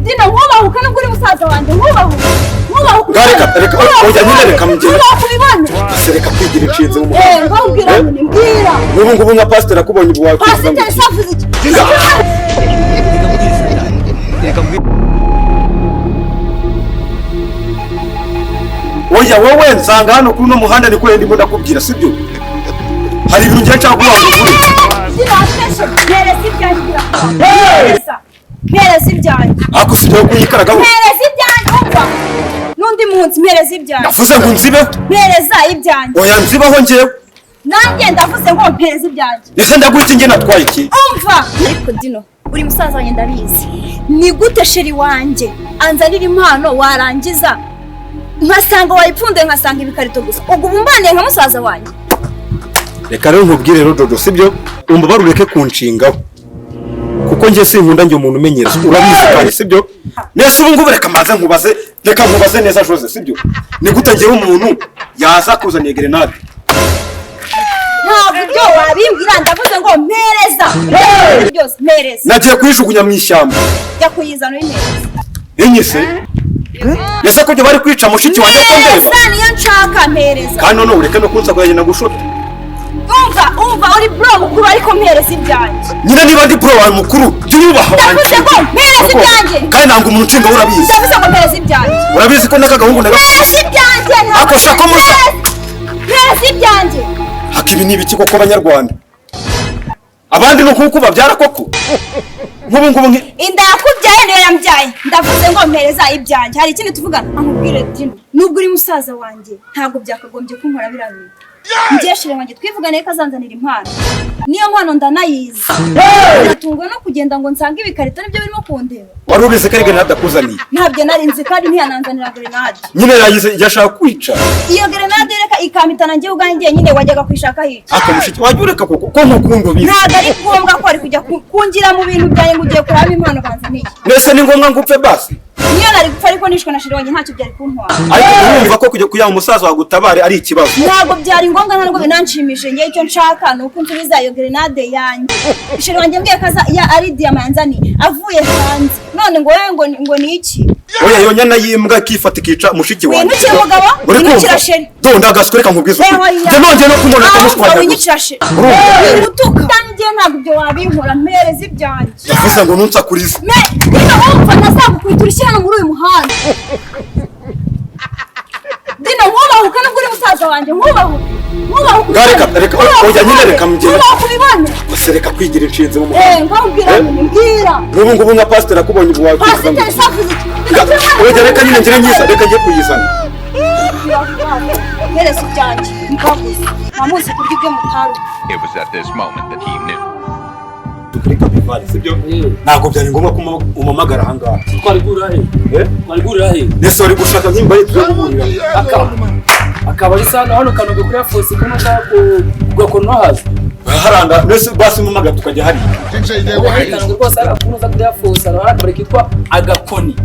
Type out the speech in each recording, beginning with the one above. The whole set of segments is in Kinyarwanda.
Dino, nkubahuka nubwo uri musaza wanjye, nkubahuka. Nkubahuka. Reka reka, oya nyine, reka mugende. Nkubahuka ubibone. Ese reka kwigira inshinzi mu Eh, muhanda. ngaho mbwira nyine, mbwira. N'ubu ngubu nka pasiteri akubonye ubu wakwivuga ngo Pasiteri iki? se avuze iki? Oya wowe, nsanga hano kuri uno muhanda, niko ndimo ndakubwira, sibyo? Hari ibintu ngiye nshaka kuvuga ngo ukuri. Dino, attention, mpereza ibyanjye ugira. Mpereza. Mpereza ibyanjye. Ariko usibye kuyikaragaho. Mpereza ibyanjye, umva. N'undi munsi, mpereza ibyanjye. Navuze ngo nzibeho. Mpereza ibyanjye. Oya, nzibaho njyewe. Nanjye ndavuze ngo mpereza ibyanjye. Ese ndaguha iki? Njye natwaye iki? Umva, ariko Dino, uri musaza wanjye, ndabizi. Ni gute chéri wanjye anzanira impano, warangiza nkasanga wayipfunduye, nkasanga ibikarito gusa? Ubwo uba umbaniye nka musaza wanjye? Reka rero nkubwire rero Dodo, sibyo? Umbabare ureke kunshingaho, kuko njye sinkunda njye umuntu umenyera, urabizi kandi, sibyo? Nese ubu ngubu reka mbanze nkubaze, reka nkubaze neza Jose, sibyo? Ni gute njyewe umuntu yaza kuzaniye grenade? Ntabwo ibyo wabimbwira. Ndavuze ngo mpereza byose, mpereza. Nagiye kuyijugunya mu ishyamba. Jya kuyizana uyimpereza. Inyise ese ko ibyo bari kwica mushiki wanjye ko ndeba? Mpereza, niyo nshaka, mpereza. Kandi noneho ureke no kunsakura na gushota. Umva, umva, uri bro mukuru, ariko mpereza ibyanjye. Nyine niba ndi bro wawe mukuru, jya unyubaha wanjye. Ndavuze ngo mpereza ibyanjye. Kandi ntabwo umuntu unshinga, urabizi. Ndavuze ngo mpereza ibyanjye. Urabizi ko n'akagahungu Mpereza ibyanjye, ntabwo. Ako shako musa. Mpereza ibyanjye. Haka ibi ni ibiki koko abanyarwanda? Abandi ni ukuko babyara koko? Nk'ubu ngubu Inda yakubyaye niyo yambyaye. Ndavuze ngo mpereza ibyanjye. Hari ikindi tuvugana? Amubwire Dino, nubwo uri musaza wanjye, ntabwo byakagombye kunkora biriya bintu. Njye chéri wanjye twivugane ko azanzanira impano, niyo mpano ndanayizi. Natungwe no kugenda ngo nsange ibikarito nibyo birimo kundeba. Wari ubizi ko ari grenade akuzaniye? Ntabyo nari nzi, kandi ntiyananzanira grenade. Nyine yagize yashaka kwica. Iyo grenade reka ikampitana njye ubwanjye nyine, wajyaga kuyishaka hirya. Aka mushiki wajya ureka koko ko nkukunda, ubizi. Ntabwo ari ngombwa ko wari kujya kungira mu bintu byanjye ngo ugiye kuraba impano banzaniye. Mbese ni ngombwa ngo upfe basi? Niyo nari gupfa, ariko nishwe na chéri wanjye, ntacyo byari kuntwara. Ariko urumva ko kujya kugira ngo umusaza wagutabare ari ikibazo. Ntabwo byari ngombwa, ntabwo binanshimishije. Njye icyo nshaka ni uko nsubiza iyo grenade yanjye. Chéri wanjye mbwiye ko ari diyama yanzaniye avuye hanze, none ngo wowe ngo ni iki? Oya, iyo nyana y'imbwa ikifata ikica mushiki wanjye. Winukira umugabo, Uri winukira kumva? Chéri. Do ndagaswe, reka nkubwize ukuri. Ewe, Njye nongeye no kumubona Ahubwo ndamushwanya. winyicira chéri. Urumva? Wingutuka kandi njye ntabwo ibyo wabinkora. Mpereza ibyanjye. Yavuze ngo nunsakurize. Me niba wumva ntazagukubita urushyi hano muri uyu muhanda. Dino, nkubahuka nubwo uri musaza wanjye, nkubahuka, nkubahuka. Nga reka reka, oya nyine, reka mugende. Nkubahuka ubibone. Ese reka kwigira inshinzi mu muhanda. Eh, ngaho mbwira nyine, mbwira. N'ubu ngubu nka pasiteri akubonye ubu wakwivuga ngo Pasiteri iki? se avuze iki? Oya reka nyine ngire nyiza, reka njye kuyizana. Mpereza ibyanjye mbabuze, nta munsi kurya ibyo mutaruka. It was at this moment that he knew. Kuri kapivari, sibyo? Ntabwo byari ngombwa ko umpamagara ahangaha. Twari guhurira he? Eh? Twari guhurira he? Nese wari gushaka nk'imbaye tujya guhurira? Akaba ari hano hano Kanombe kuri Afosi, ko nushaka kugakono haza. Haranga nese basi umpamagara tukajya hariya. Kanombe rwose hari akuntu uza kuri Afosi, hari akabari kitwa Agakoni.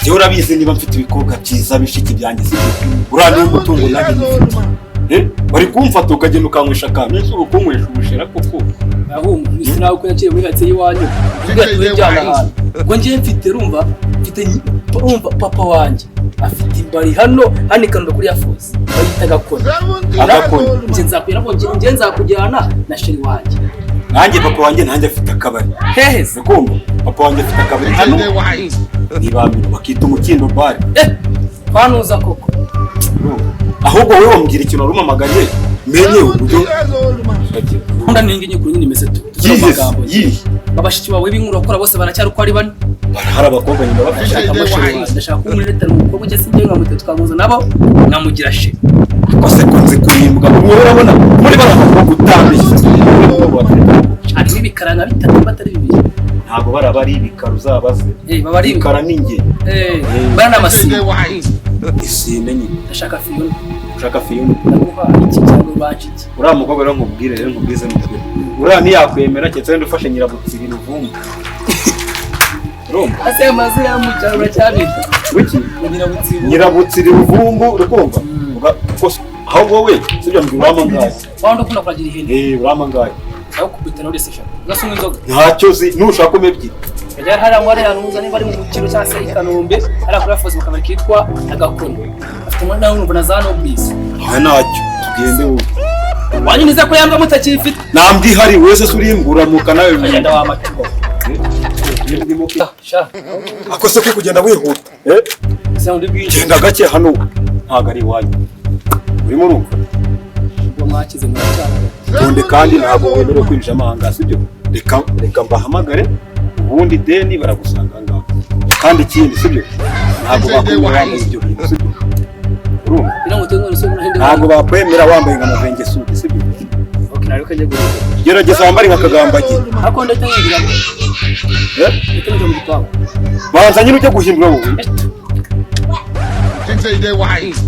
Njyewe urabizi, niba mfite ibikorwa byiza bishiki byanjye, sibyo? Uriya niwo mutungo nanjye nifite. Eh? Wari kumfata ukagenda ukanywesha akantu, ese uri kunywesha ubushera koko? Ahumva isi nawe ko yakiriye muri karitsiye y'iwanyu, ubwo tujyana ahantu ubwo ngiye mfite, urumva mfite, urumva papa wanjye afite imbari hano hano i Kanombe kuri Afosi, bayita Agakoni. Agakoni. Njye nzakujyana na chéri wanjye. Nanjye papa wanjye nanjye afite akabari. Hehe se? Urikumva? Papa wanjye afite akabari hano nibambira, bakita Umukindo Bare. Eh, kwanuza koko. Ahubwo wowe wambwira ikintu wari umpamagariye, menye uburyo. Nkunda ningi nyukuru nyine imeze tu tuzi Yihe? amagambo. Yihe? Babashiki bawe b'inkuru bakora bose baracyari uko ari bane? Barahari, abakobwa nyina bafite. Ndashaka chéri wanjye, ndashaka ko umuretana umukobwa ujya sinjye nkamutse tukamuza nabo nkamugira chéri. Kose kunze kurimbwa ubu, wowe urabona muri bariya bakobwa utambeshye? Harimo ibikara nka bitatu batari bibiri. Ntabwo baraba ari ibikara, uzabaze. Eh, baba ari ibikara ni njye. Eh, bana n'amasine. Isine nyine. Ndashaka Fiyona. Ushaka Fiyona? Ndaguha iki cyangwa ubanca iki? Uriya mukobwa rero nkubwire, rero nkubwize n'ukuri, uriya ntiyakwemera keretse wenda ufashe Nyirabutsiri Ruvumbu, urumva? Ase amazu ya mu cyaro uracyabita? Wiki? Ngo Nyirabutsibo. Nyirabutsiri Ruvumbu, urikumva? Ahubwo wowe sibyo, mbwira, urama angahe? Waba ukunda kuragira ihene? Eh, urama angahe? Aho kubita nawe eshatu ugasunywa inzoga. Ntacyo zi, nushaka umpe ebyiri. Kajya hariya ngo hariya nuza niba ari mu mukino cyangwa se i Kanombe, hariya kuri Afosi mu kabari kitwa Agakono. Afite umwana w'urumva na za Nobisi. Aha ntacyo, tugende wowe. Wanyuniza ko yambwa mutakifite. Nambwa ihari wese se urimburamuka nawe. Kagenda wa matubo. Sha, Ako se ko kugenda wihuta? Eh? se undi bwije. Genda gake, hano ntabwo ari iwanyu. Urimo urumva? Ubwo mwakize muracyana. Ubundi kandi ntabwo wemerewe kwinjira amahanga, sibyo? Reka mbahamagare, ubundi deni baragusanga aha ngaha. Kandi ikindi, sibyo? Ntabwo bakwemera wambaye ibyo bintu, sibyo? Urumva? Ino ngo tengwe nso muri Ntabwo bakwemera wambaye nka mavengesuke, sibyo? Okay, nayo kajya guhindura. Gerageza wambare nka kagambage. Ako ndetse ngira. Eh? Ndetse mu gipangu. Banza nyine ujye guhindura wowe. Think say they wise.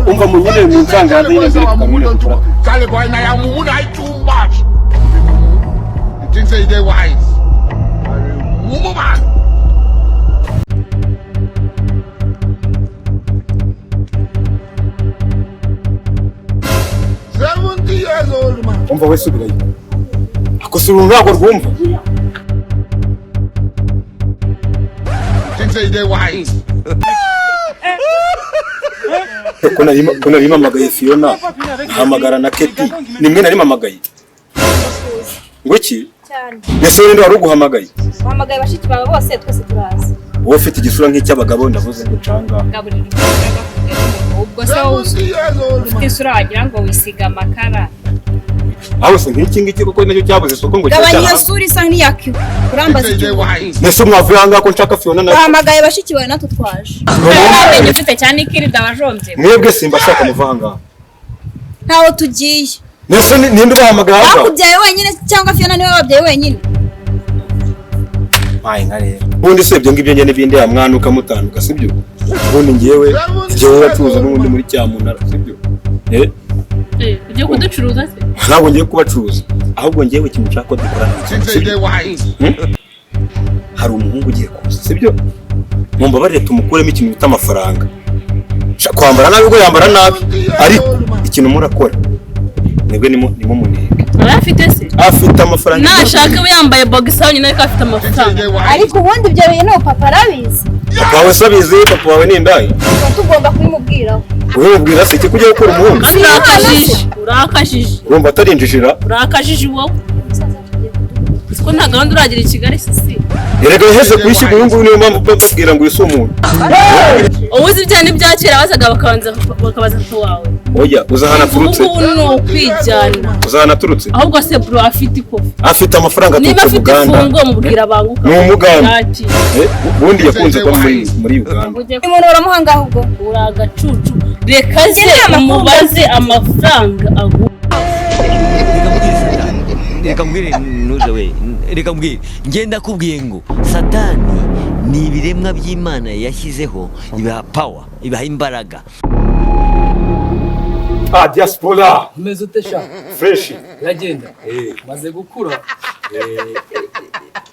Umva mu nyine mu nsanganza nyine mbere tukamenya gukora. Charlie boy, now you mumu na too much. You think say they wise. Mumu man. 70 years old man. Umva we, subirayo. Ako si uru ntabwo rwumva. Think say they wise. Ko nari mpamagaye Fiona, nkahamagara na Keti, nimwe nari mpamagaye. Ngo iki? Cyane. Ese ninde wari uguhamagaye? Wahamagaye bashiki bawe bose, twese turaza. Wowe ufite igisura nk'icy'abagabo, ndavuze ngo canga. Gaburira ibyo, ubwo se wowe 70 years old ufite man. isura wagira ngo wisiga amakara. Aho se nk'iki ngiki kuko nacyo cyabuze isoko ngo Gabanya iyo cyaraha. sura isa nk'iyakiwe. Think Urambaza say iki? they wise. Mbese mwavuye aha ngaha ko nshaka Fiona na Wahamagaye bashiki bawe, natwe twaje. Nta ufite cyane ikirida wajombye. Mwebwe simbashaka, muva aha ngaha. Ntaho tugiye. Mbese ninde ubahamagaye aha ngaha? Bakubyaye wenyine cyangwa Fiona niwe wabyaye wenyine? Mpaye nka rero. Ubundi se ibyo ngibyo njye n'ibindi ya mwana ukamutandukana, sibyo? Ubundi ngewe uracuruza n'ubundi muri cyamunara, sibyo? Eh? Ibyo kuducuruza se? Ntabwo ngiye kubacuruza. Ahubwo ngewe ikintu nshaka ko dukorana. Think say they wise. Hari umuhungu ugiye kuza, sibyo? Mumbabarire tumukuremo ikintu bita amafaranga. Kwambara nabi ubwo yambara nabi, ariko ikintu murakora mwebwe nimo munenge. Arayafite se? Afite amafaranga. Nashaka we yambaye boxer wenyine, ariko afite Think say amafaranga. they wise. Ariko ubundi ibyo bintu papa arabizi. Papa wawe se abizi? Papa wawe ni indaya. Tuba tugomba kubimubwiraho. Urumubwira se iki kujya gukura umuhungu? Kandi urakajije, urakajije. Urumva atarinjijira? Urakajije wowe. Umusaza tugiye kuduha. Siko nta gahunda uragira i Kigali sisi. Erega yaheze kuyishyiga uyu nguyu, niyo mpamvu mbabwira ngo uyu si umuntu. Ubuze ibyaha n'ibya kera bazaga bakabanza bakabaza papa wawe. Oya, uzi ahantu Ubu aturutse? ngubu ni ukwijyana. Uzi ahantu aturutse? Ahubwo se bro afite ikofi? Afite amafaranga, Niba aturutse afite Buganda. ifungo mubwira banguka. Ni umuganda. Ati, Eh, ubundi yakunze kuba muri Uganda. Ujye Umuntu baramuha ngaho ubwo. Uri agacucu, reka ze Njye nta makuru. umubaze amafaranga aguha. Reka mbwire nuze we, reka mbwire, ngenda kubwiye ngo Satani ni ibiremwa by'Imana yashyizeho, ibaha power, ibaha imbaraga. Ah, diaspora. Umeze ute sha? Fresh. Biragenda. Eh. Maze gukura.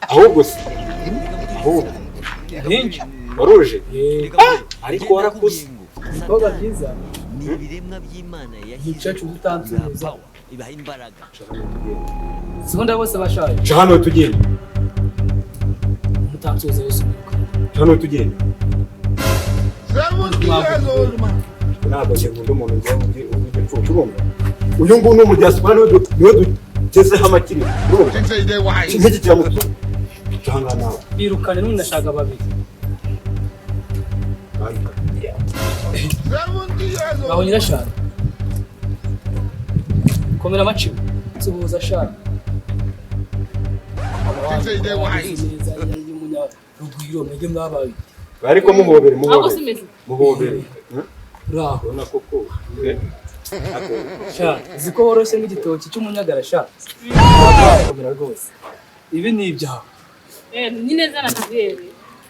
Ahubwo se, ahubwo Ninji. waruje? Eh, Ariko warakuze. Ibikorwa byiza. Ni ibiremwa by'Imana yashyizeho, Umukecuru ibaha utansuhuza. power, ibaha imbaraga. Sikunda bose bashaje. Ca hano tugenda. Mutansuhuza wese umwiruka. Ca hano tugenda. 70 years old man. Ntabwo njye nkunda umuntu ngewe w'igicucu, urumva? Uyu nguyu ni umudiaspora, niwe dugezeho amakiriro, urumva? Think say they wise. Nk'iki kiramutu. Ca hano nawe. Birukane n'undi, ndashaka babiri. 70 years Ngaho old. nyirashaka. Komera amacimu. Suhuza shaka. Think say they wise. Neza y'umunyarugwiro mwebwe mwabaye. Ariko muhobere, Ahubwo muhobere. se umeze Muhobere. Uraho. Urabona koko. Eh? Sha, uzi ko woroshye nk'igitoki cy'umunyagara sha. Komera rwose. Ibi ni ibyawe. Eh, ni neza natuhere.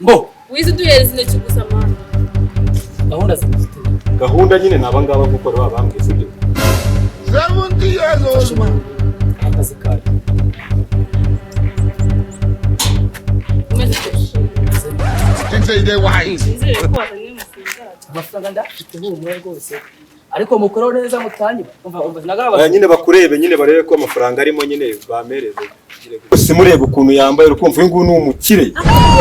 Mbo, Wize uduhereza intoki gusa mama. gahunda zifite. Gahunda nyine ni abangaba gukora babambwiye, sibyo? 70 years old man. Akazi kawe. Umeze ute? Think say they wise. Nizere ko wazanye amafaranga. Amafaranga ndafite, humura rwose. Ariko mukoreho neza mutanyiba. Umva, umva, Oya, nagaragaza. nyine bakurebe, nyine barebe ko amafaranga arimo, nyine bamereze. Simurebe ukuntu yambaye, urukumva uyu nguyu ni umukire.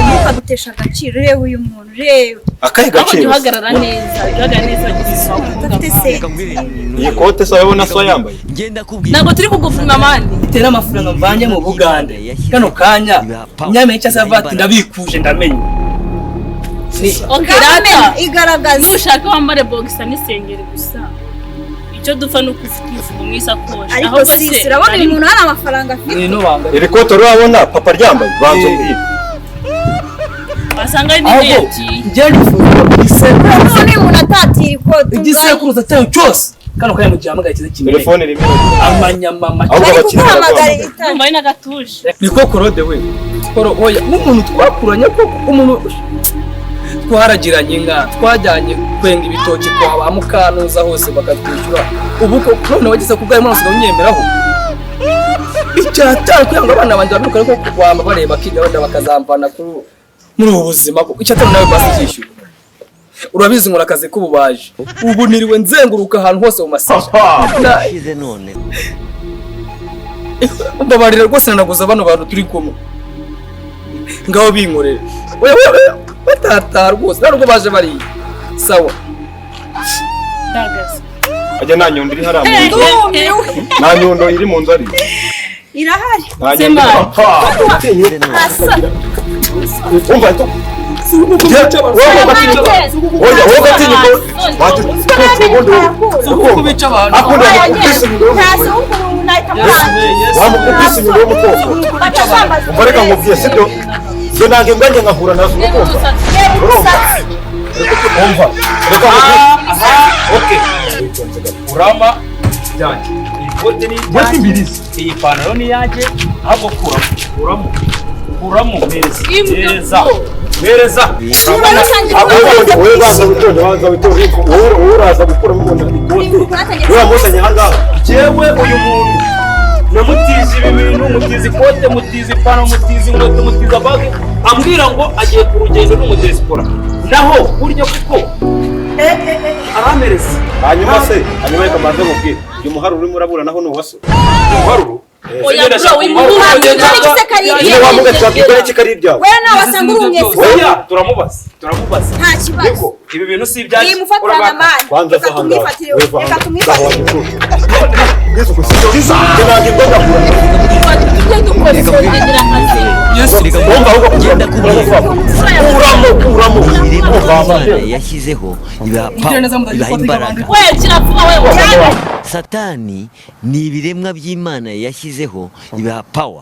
Ntukadutesha agaciro. Reba uyu muntu, reba. Akahe Aho jya gaciro? uhagarara neza, jya uhagarara neza wagize isuku. Udafite se. Reka mbwire, Iyi kote se urabona so yambaye? Ngenda kubwiye. Ntabwo turi kugupima mani. Bitewe n'amafaranga mvanye mu Bugande kano kanya, nyamenye cyangwa se avati ndabikuje, ndamenye. Okay rata. Igaragaza. Nushaka wambare boxer n'isengeri gusa, icyo dupfa ni uko ufite umufuko mu isakoshi. Ariko Ahubwo sisi, se urabona uyu muntu hari amafaranga afite? Ngwino banga. Iri kote urabona papa ryambaye? Banza umbwire. Wasanga ari n'ibyo Ahubwo yagiye. njye nifuza Urabona uyu muntu atatira ikote? igisekuruza cyayo cyose kano kanya, mu gihe hamagaye kiza kimwe. Telefone irimo iragira. Amanyama make. Ahubwo Bari abakiriya kuguhamagara. baraguhamagara. Itara. Ndumva ari n'agatuje. Niko korode we koro, oya, nk'umuntu twakuranye koko, umuntu twaragiranye inka, twajyanye kwenga ibitoki kwa ba Mukanuza hose bakatwishyura, ubu ko none wageze ku bwawe usigaye unyemeraho icyatanu kugira ngo abana banjye babiruke, ariko wama bareba bakiga wenda bakazamvana kuri muri ubu buzima koko. Icyatanu nawe basi cyishyura. Urabizi nkora akazi k'ububaji, ubu niriwe nzenguruka ahantu hose mu masasha. Ishize none. Mbabarira rwose, nanaguza bano bantu turi kumwe ngaho binkorera. Oya oya oya, batata rwose nta nubwo baje bariya, sawa. Ndahagaze. Ajya, nta nyundo iri hariya mu nzu? Ndumiwe. Nta nyundo iri mu nzu ari? Irahari. Nta nyundo. Ishize none. Umva to. Oya, wowe gatinya ko Kuko bica abantu. Akunda Oya, gukubisa inyundo ntasi y'umukobwa. w'ukuntu nahita murangiza. Wamukubisa inyundo y'umukobwa. Umva, reka nkubwiye, sibyo? Njye nanga imbwa, njye nkahura nazo, urukumva? Reba umusatsi. Umva, reka nkubwiye. Okay, urama byanjye, iyi kote ni Mbese imbirizi. Iyi pantaro ni iyanjye. Ahubwo kuramo, kuramo, kuramo, mpereza, mpereza, mpereza. Ahubwo wowe banza witonde, banza witonde. Wowe uraza gukuramo umuntu ikote. Wowe wamuzanye aha ngaha. Jewe uyu muntu namutiza ibi bintu, mutiza ikote, mutiza ipantaro, mutiza inkweto, mutiza bage, ambwira ngo agiye ku rugendo n'umudesipora, naho burya kuko arampereza. Hanyuma se, hanyuma reka mbanze nkubwire. Uyu muharuro urimo urabura naho ni uwa so? Umuharuro? Oya bro, wimuhurira. Nyine wamuga twabwira iki ko ari ibyawe? Wewe nawe wasanga uri umwesi. Oya, turamubaza, turamubaza. Nta kibazo. Niko ibi bintu si ibyanjye. Iyi mufatirana mani. Kwanza Reka va aha ngaha. tumwifatire. Wowe va aha Reka ngaha. tumwifatire. Mbese uko sibyo? Njye nanga imbwa ngahura nazo. Tujye dukora gira akazi. Yesu. Reka Wumva ahubwo ngenda kubwiye. Kuramo, kuramo. Ibiremwa Umva, by'Imana yashyizeho ibaha Mugire neza power, mudagira ibaha ikote imbaraga. ry'abandi. We kira vuba we. Satani ni ibiremwa by'Imana yashyizeho ibaha power.